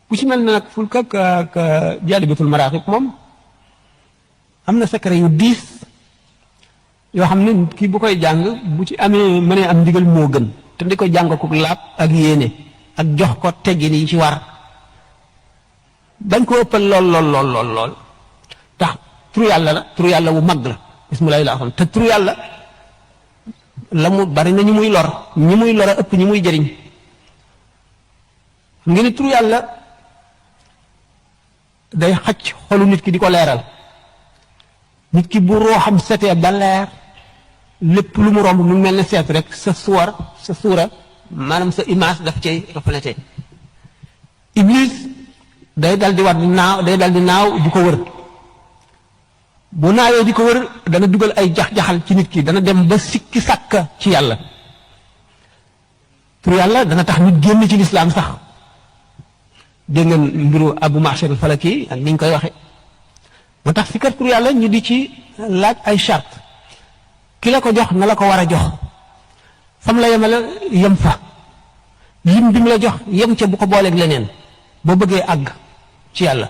ku ci mel ne nag fulka ka jaalibatul maraaxib moom am na secret yu diis yoo xam ne kii bu koy jàng bu ci amee mënee am ndigal moo gën te di ko jàng ko laab ak yéene ak jox ko teggin yi ci war bañ ko ëppal lool tax turu yàlla wu mag la bismillahi laa xam te turu yàlla la mu bari na ñu muy lor a ëpp ñi muy jëriñ xam ngeen ne turu yàlla day xacc xolu nit ki di ko leeral nit ki bu rooxam setee ba leer lépp lu mu romb mu mel ne seet rek sa suura maanaam sa image daf cay reflété iblis day dal di naaw di ko wër bu naawee di ko wër dana dugal ay jax-jaxal ci nit ki dana dem ba sikki sàkka ci yàlla tur yàlla dana tax nit génn ci lislaam sax dégg ngeen mbiru abu mahshar al falaki ak ni ñu koy waxe moo tax sikar tur yàlla ñu di ci laaj ay charte ki la ko jox na la ko war a jox fam la yemale yem fa lim bi mu la jox yem ca bu ko booleeg leneen boo bëggee àgg ci yàlla